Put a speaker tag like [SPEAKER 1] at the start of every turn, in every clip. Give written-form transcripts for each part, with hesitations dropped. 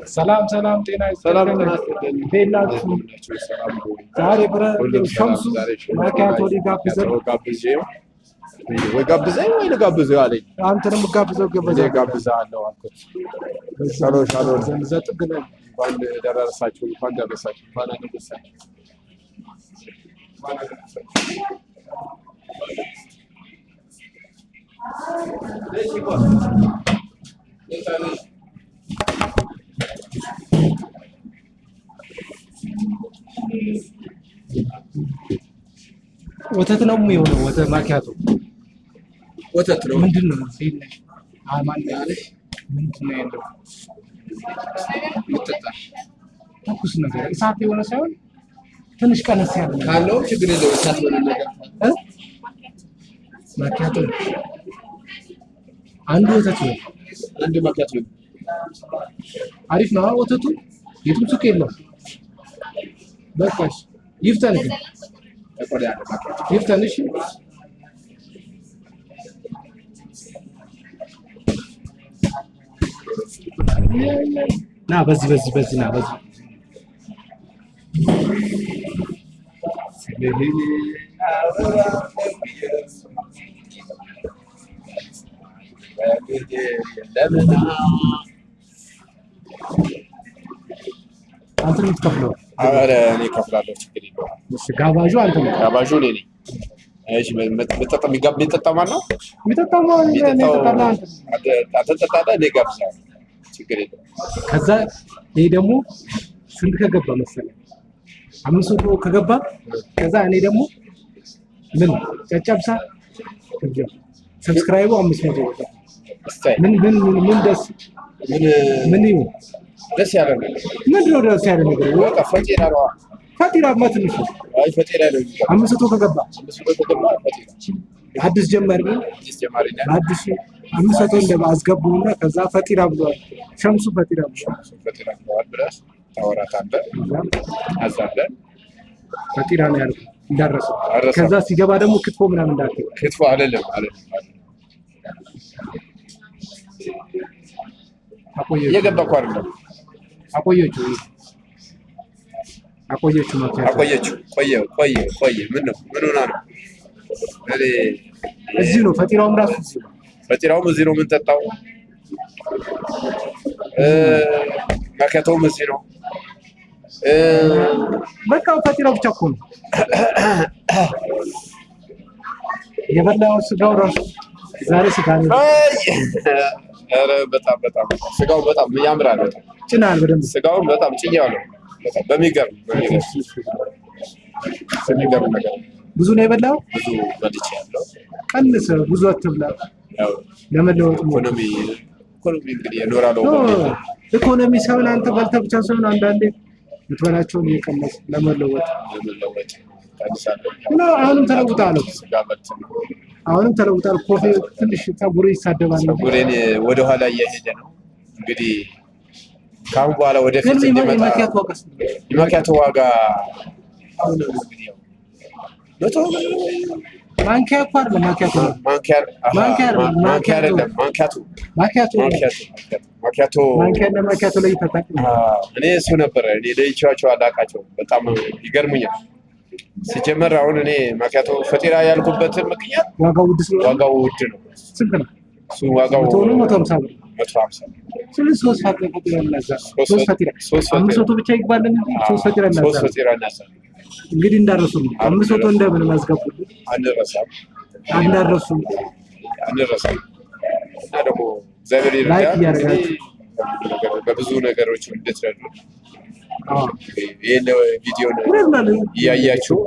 [SPEAKER 1] ሰላም ሰላም፣ ጤና
[SPEAKER 2] ሰላም
[SPEAKER 1] ይስጥልኝ።
[SPEAKER 2] ጤና ይስጥልኝ።
[SPEAKER 1] እንዴት ናችሁ?
[SPEAKER 2] ሰላም ነው ወይ?
[SPEAKER 1] ዛሬ
[SPEAKER 2] ሁሉም ሰላም።
[SPEAKER 1] ሸምሱ
[SPEAKER 2] ዛሬ ሸምሱ
[SPEAKER 1] ማኪያቶ ሊጋብዘን
[SPEAKER 2] ማኪያቶ ጋብዤው ወይ ጋብዘኝ ወይ ልጋብዘው አለኝ።
[SPEAKER 1] አንተንም ጋብዘው
[SPEAKER 2] እኔ
[SPEAKER 1] ገበዛ
[SPEAKER 2] ጋብዝሃለሁ አልኩት። ሻሎም ሻሎም።
[SPEAKER 1] እዛ ጥግ ነው።
[SPEAKER 2] እንኳን ደረሳችሁ፣ እንኳን ደረሳችሁ፣ እንኳን አደረሳችሁ። እንኳን አደረሳችሁ።
[SPEAKER 1] ወተት ነው የሚሆነው። ወተት ማኪያቶ
[SPEAKER 2] ወተት ነው።
[SPEAKER 1] ምንድን ነው? እንዴት ነሽ? አማን ነሽ? ምንድን ነው ያለው?
[SPEAKER 2] የሚጠጣ
[SPEAKER 1] ትኩስ ነገር እሳት የሆነ ሳይሆን ትንሽ ቀነስ ያለ ነገር
[SPEAKER 2] ካለው ችግር የለውም። እሳት የሆነ ነገር
[SPEAKER 1] እ? ማኪያቶ አንዱ ወተት ነው።
[SPEAKER 2] አንድ ማኪያቶ ነው።
[SPEAKER 1] አሪፍ ነው ወተቱ። የትም ሱቅ የለም። በቃሽ ይፍጠን፣ ግን
[SPEAKER 2] ጠቆር ያለ ማኪያቶ።
[SPEAKER 1] ይፍጠን። እሺ ና በዚህ በዚህ በዚህ ና በዚህ። አንተ ነው የምትከፍለው።
[SPEAKER 2] ኧረ እኔ እከፍላለሁ፣ ችግር የለውም።
[SPEAKER 1] እሺ ጋባዡ አንተ ነው።
[SPEAKER 2] ጋባዡ እኔ ነኝ። እሺ የሚጠጣ የሚጠጣ ማን ነው?
[SPEAKER 1] የሚጠጣው ማን ነው?
[SPEAKER 2] የሚጠጣው
[SPEAKER 1] የሚጠጣው አንተ።
[SPEAKER 2] አንተ ትጠጣለህ፣ እኔ እጋብዝሃለሁ። ችግር የለውም።
[SPEAKER 1] ከዛ ይሄ ደግሞ ስንት ከገባ መሰለህ? 500 ከገባ ከዛ እኔ ደግሞ ምን ጨጨብሳ ግብዣ subscribe ኡ 500 ገባ።
[SPEAKER 2] እስታይ
[SPEAKER 1] ምን ምን ምን ምን ደስ
[SPEAKER 2] ምን
[SPEAKER 1] ምን ይሁን
[SPEAKER 2] ደስ ያለ ነገር
[SPEAKER 1] ምንድን ነው ደስ ያለ ነገር?
[SPEAKER 2] በቃ ፈጢራ ነው።
[SPEAKER 1] ፈጢራማ ትንሽ ነው።
[SPEAKER 2] አይ ፈጢራ ነው የሚገባው።
[SPEAKER 1] 500 ከገባ
[SPEAKER 2] 500 ከገባ ፈጢራ።
[SPEAKER 1] አዲስ ጀማሪ ነው።
[SPEAKER 2] አዲስ ጀማሪ ነን።
[SPEAKER 1] አዲሱ 500 እንደ አስገቡና ከዛ ፈጢራ ብለዋል። ሸምሱ ፈጢራ ብለዋል።
[SPEAKER 2] ፈጢራ ብለዋል ብለህ ታወራታለህ፣
[SPEAKER 1] ከዛ
[SPEAKER 2] ታዛለህ።
[SPEAKER 1] ፈጢራ ነው ያልኩት እንዳረሰው።
[SPEAKER 2] አልረሳም።
[SPEAKER 1] ከዛ ሲገባ ደግሞ ክትፎ ምናምን እንዳትል።
[SPEAKER 2] ክትፎ አይደለም አይደለም አይደለም።
[SPEAKER 1] አቆየችው
[SPEAKER 2] እየገባ እኮ አይደለም።
[SPEAKER 1] አቆየችው አቆየችው ማኪያቶ።
[SPEAKER 2] አቆየችው። ቆየ ቆየ ቆየ። ምን ነው ምን ሆና ነው? እኔ
[SPEAKER 1] እዚህ ነው ፈጢራውም ራሱ እዚህ ነው።
[SPEAKER 2] ፈጢራውም እዚህ ነው የምንጠጣው። እ ማኪያቶውም እዚህ ነው። እ
[SPEAKER 1] በቃ ፈጢራው ብቻ እኮ ነው የበላው። ስጋው ራሱ ዛሬ ስጋ ነው።
[SPEAKER 2] አይ ኧረ በጣም በጣም ስጋው በጣም ያምራል። በጣም
[SPEAKER 1] ጭናል በደንብ።
[SPEAKER 2] ስጋውን በጣም ጭኛለሁ። በጣም በሚገርም በሚገርም በሚገርም ነገር
[SPEAKER 1] ብዙ ነው የበላው።
[SPEAKER 2] ብዙ በልቼ ያለው።
[SPEAKER 1] ቀንስ፣ ብዙ አትብላ።
[SPEAKER 2] ያው
[SPEAKER 1] ለመለወጥ ሞክር።
[SPEAKER 2] ኢኮኖሚ ኢኮኖሚ እንግዲህ የኖራለው
[SPEAKER 1] no ኢኮኖሚ ሳይሆን አንተ በልተህ ብቻ ሳይሆን አንዳንዴ የምትበላቸውን እየቀነስክ ለመለወጥ።
[SPEAKER 2] ለመለወጥ ቀንሳለሁ።
[SPEAKER 1] እና አሁንም ተለውጠሃል እኮ።
[SPEAKER 2] ስጋ በልተን
[SPEAKER 1] አሁንም ተለውጣል። ኮፌ ትንሽ ፀጉር ይሳደባል እንጂ።
[SPEAKER 2] ፀጉሬን ወደኋላ እየሄደ ነው። እንግዲህ ከአሁን በኋላ ወደፊት
[SPEAKER 1] ግን
[SPEAKER 2] እንዲመጣ
[SPEAKER 1] የማኪያቶ ዋጋ ስንት ነው?
[SPEAKER 2] የማኪያቶ ዋጋ እንግዲህ ያው 100
[SPEAKER 1] ማንኪያ እኮ አይደለም ማኪያቶ ነው።
[SPEAKER 2] ማንኪያ አሃ፣
[SPEAKER 1] ማንኪያ አይደለም፣
[SPEAKER 2] ማንኪያ
[SPEAKER 1] ማኪያቶ።
[SPEAKER 2] አይደለም ማንኪያቶ
[SPEAKER 1] ማኪያቶ ነው።
[SPEAKER 2] ማኪያቶ ማኪያቶ።
[SPEAKER 1] ማንኪያ እና ማኪያቶ ላይ ተጣቅ
[SPEAKER 2] አዎ፣ እኔ እሱ ነበረ። እኔ ለይቼዋቸው አላውቃቸውም። በጣም ይገርሙኛል። ሲጀመር አሁን እኔ ማኪያቶ ፈጢራ ያልኩበትን ምክንያት
[SPEAKER 1] ዋጋው ውድ ስለሆነ።
[SPEAKER 2] ዋጋው ውድ ነው።
[SPEAKER 1] ስንት ነው?
[SPEAKER 2] እሱ ዋጋው
[SPEAKER 1] 100 ነው፣ 150 ብር።
[SPEAKER 2] 150።
[SPEAKER 1] ስለዚህ ሶስት ፈጢራ እናዛለን። ሶስት ፈጢራ።
[SPEAKER 2] ሶስት ፈጢራ።
[SPEAKER 1] 500 ብቻ ይግባልን እንጂ ሶስት ፈጢራ
[SPEAKER 2] ሶስት
[SPEAKER 1] እናዛለን።
[SPEAKER 2] ፈጢራ እናዛለን።
[SPEAKER 1] እንግዲህ እንዳረሱ ነው። 500 እንደምንም አስገቡልን።
[SPEAKER 2] አንረሳም።
[SPEAKER 1] እንዳረሱ።
[SPEAKER 2] አንረሳም። እና ደግሞ እግዚአብሔር
[SPEAKER 1] like
[SPEAKER 2] ይርዳን።
[SPEAKER 1] እያደረጋችሁ።
[SPEAKER 2] እንግዲህ በብዙ ነገሮች እንድትረዱ
[SPEAKER 1] አዎ
[SPEAKER 2] ይህን ቪዲዮ
[SPEAKER 1] እውነት ነው።
[SPEAKER 2] እያያችሁ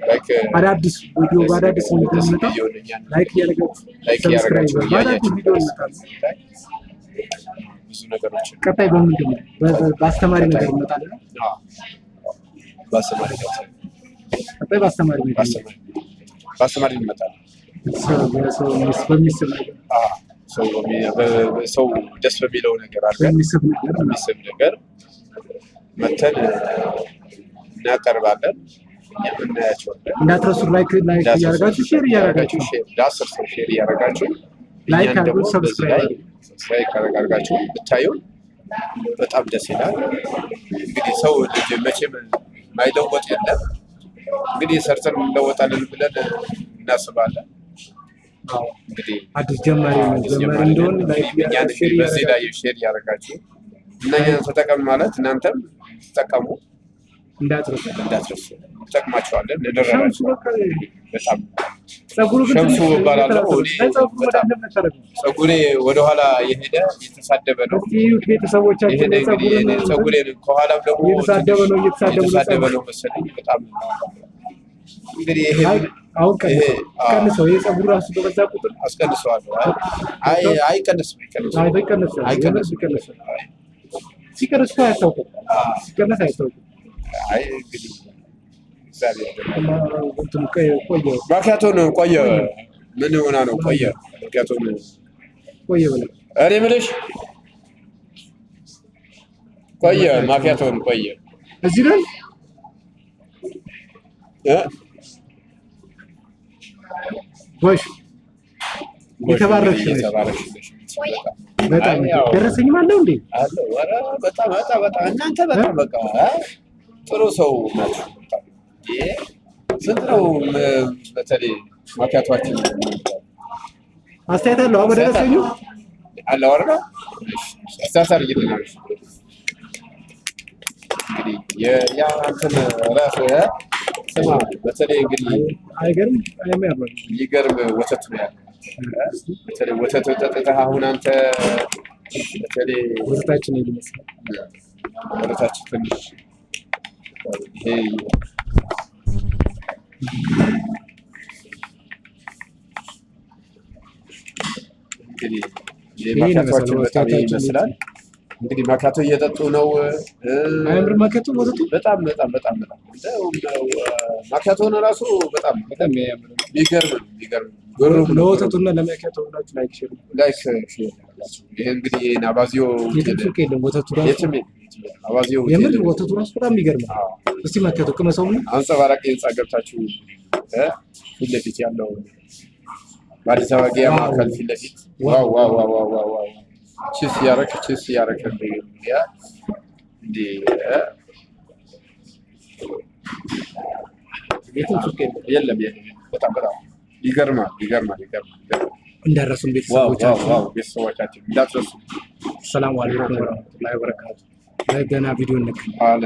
[SPEAKER 2] like
[SPEAKER 1] አዳዲስ ቪዲዮ በአዳዲስ እንደምንመጣ
[SPEAKER 2] ቪዲዮ እኛን
[SPEAKER 1] like እያደረጋችሁ
[SPEAKER 2] like
[SPEAKER 1] subscribe
[SPEAKER 2] እያደረጋችሁ
[SPEAKER 1] በአዳዲስ
[SPEAKER 2] እያያችሁ
[SPEAKER 1] ቪዲዮ እንመጣለን።
[SPEAKER 2] ብዙ ነገሮችን
[SPEAKER 1] ቀጣይ በምንድን ነው? በአስተማሪ ነገር እንመጣለን።
[SPEAKER 2] አዎ፣ በአስተማሪ ነገር
[SPEAKER 1] ቀጣይ በአስተማሪ ነገር
[SPEAKER 2] በአስተማሪ በአስተማሪ እንመጣለን።
[SPEAKER 1] ሰው በሚስብ ነገር።
[SPEAKER 2] አዎ፣ ሰው ሰው ደስ በሚለው ነገር አድርገን
[SPEAKER 1] በሚስብ ነገር ነው።
[SPEAKER 2] በሚስብ ነገር መተን እናቀርባለን። እኛም እናያቸዋለን።
[SPEAKER 1] እንዳትረሱ like like እያደረጋችሁ share እያደረጋችሁ
[SPEAKER 2] share ለ10 ሰው share እያደረጋችሁ
[SPEAKER 1] like
[SPEAKER 2] እኛን
[SPEAKER 1] አድርጉ፣
[SPEAKER 2] ደግሞ በዚህ
[SPEAKER 1] subscribe
[SPEAKER 2] ላይ
[SPEAKER 1] አድርጉ።
[SPEAKER 2] subscribe ካደረጋችሁ ብታዩ በጣም ደስ ይላል። እንግዲህ ሰው ልጅ መቼም ማይለወጥ የለም። እንግዲህ ሰርተን እንለወጣለን ብለን እናስባለን።
[SPEAKER 1] አዎ
[SPEAKER 2] እንግዲህ
[SPEAKER 1] አዲስ ጀማሪ ነው።
[SPEAKER 2] አዲስ
[SPEAKER 1] ጀማሪ
[SPEAKER 2] ጀማሪ
[SPEAKER 1] እንደሆን
[SPEAKER 2] ነን።
[SPEAKER 1] like
[SPEAKER 2] እኛን
[SPEAKER 1] share
[SPEAKER 2] እንግዲህ በዚህ
[SPEAKER 1] እያደረጋችሁ
[SPEAKER 2] ላይ share እያደረጋችሁ እና እኛን ተጠቀም ማለት እናንተም ተጠቀሙ
[SPEAKER 1] እንዳትረሱ።
[SPEAKER 2] እንዳትረሱ። እንጠቅማችኋለን፣
[SPEAKER 1] ሸምሱ
[SPEAKER 2] እንረዳችኋለን።
[SPEAKER 1] በቃ
[SPEAKER 2] በጣም
[SPEAKER 1] ጸጉሩ ግን
[SPEAKER 2] ሸምሱ
[SPEAKER 1] ትንሽ
[SPEAKER 2] እባላለሁ። እኔ
[SPEAKER 1] ጸጉሩ
[SPEAKER 2] በጣም
[SPEAKER 1] ወደ እንደምታደርገው
[SPEAKER 2] ጸጉሬ ወደኋላ የሄደ እየተሳደበ ነው።
[SPEAKER 1] እስኪ እዩት ቤተሰቦቻችን
[SPEAKER 2] ይሄን እንግዲህ
[SPEAKER 1] የጸጉሩን
[SPEAKER 2] እኔ ጸጉሬን ከኋላም ደግሞ
[SPEAKER 1] እየተሳደበ ነው፣ እየተሳደቡ ነው
[SPEAKER 2] እየተሳደበ
[SPEAKER 1] ጸጉሩ።
[SPEAKER 2] ነው መሰለኝ። በጣም እንግዲህ ይሄ
[SPEAKER 1] አይ አሁን ቀንሰው
[SPEAKER 2] ይሄ አዎ፣
[SPEAKER 1] ቀንሰው። ይሄ ጸጉሩ ራሱ በበዛ ቁጥር
[SPEAKER 2] አስቀንሰዋለሁ። አይ አይ አይቀንስም፣ አይቀንስም፣
[SPEAKER 1] አይ ይቀንሳል፣
[SPEAKER 2] አይቀንስም።
[SPEAKER 1] ይቀንሳል። ሲቀንስ እኮ አያስታውቅም። ሲቀነስ አያስታውቅም።
[SPEAKER 2] አይ እንግዲህ እግዚአብሔር ደግሞ
[SPEAKER 1] እና እንትኑ ቆየ
[SPEAKER 2] ማኪያቶን ቆየ። ምን ሆና ነው ቆየ? ማኪያቶን
[SPEAKER 1] ቆየ ብለህ
[SPEAKER 2] እኔ የምልሽ ቆየ፣ ማኪያቶን ቆየ
[SPEAKER 1] እዚህ ላይ
[SPEAKER 2] እ?
[SPEAKER 1] ጎሽ የተባረክሽ ነሽ።
[SPEAKER 2] የተባረክሽ ነሽ። በጣም
[SPEAKER 1] በጣም
[SPEAKER 2] አይ ያው
[SPEAKER 1] ደረሰኝም አለው እንዴ?
[SPEAKER 2] አለው። ኧረ በጣም በጣም በጣም እናንተ በጣም በቃ ጥሩ ሰው ናችሁ። በጣም ይሄ ስንት ነው በተለይ ማኪያቷችን
[SPEAKER 1] አስተያየት አለው በደረሰኙ
[SPEAKER 2] አለው አይደል? እሺ፣ አስተያየት አድርጊልናል። እንግዲህ ያ እንትን ራስህ ስማ፣ በተለይ እንግዲህ
[SPEAKER 1] አይገርም? አይሚያምር
[SPEAKER 2] የሚገርም ወተት ነው ያለው። በተለይ ወተት ጠጥተህ አሁን አንተ በተለይ
[SPEAKER 1] ወተታችን ይሄን ይመስላል።
[SPEAKER 2] ወተታችን ትንሽ ይሄ እንግዲህ
[SPEAKER 1] ይሄን ይመስላል
[SPEAKER 2] ማኪያቶችን በጣም ይሄ
[SPEAKER 1] ወተታችን
[SPEAKER 2] ይመስላል። እንግዲህ ማኪያቶ እየጠጡ ነው።
[SPEAKER 1] አያምርም? ማኪያቶ ወተቱ
[SPEAKER 2] በጣም በጣም በጣም በጣም እንደውም ማኪያቶን ራሱ በጣም
[SPEAKER 1] በጣም የሚያምር ነው።
[SPEAKER 2] የሚገርም ነው። የሚገርም ነው። ግሩም ነው።
[SPEAKER 1] ለወተቱና ለማኪያቶ ብላችሁ like share።
[SPEAKER 2] like share አድርጋችሁ። ይሄ እንግዲህ አባዚዮ
[SPEAKER 1] የትም ሱቅ የለም ወተቱ ራሱ
[SPEAKER 2] የትም የለም። አባዚዮ
[SPEAKER 1] የምር
[SPEAKER 2] ሆቴል
[SPEAKER 1] ወተቱ ራሱ በጣም የሚገርም ነው።
[SPEAKER 2] አዎ።
[SPEAKER 1] እስቲ ማኪያቶ ቅመሰውና
[SPEAKER 2] አንጸባራቂ ህንፃ ገብታችሁ ፊት ለፊት ያለው በአዲስ አበባ ገበያ ማዕከል ፊት ለፊት wow wow wow wow wow wow cheers እያደረክ cheers እያደረክ ያ እንዴ
[SPEAKER 1] የትም ሱቅ የለም።
[SPEAKER 2] የለም የለም። በጣም በጣም ይገርማል ይገርማል ይገርማል ይገርማል።
[SPEAKER 1] እንዳረሱን
[SPEAKER 2] wow wow
[SPEAKER 1] ቤተሰቦቻችን
[SPEAKER 2] wow ቤተሰቦቻችን እንዳትረሱ።
[SPEAKER 1] ሰላም አለይኩም ወራህመቱላሂ ወበረካቱ። በገና ቪዲዮ እንገናኝ።
[SPEAKER 2] አለ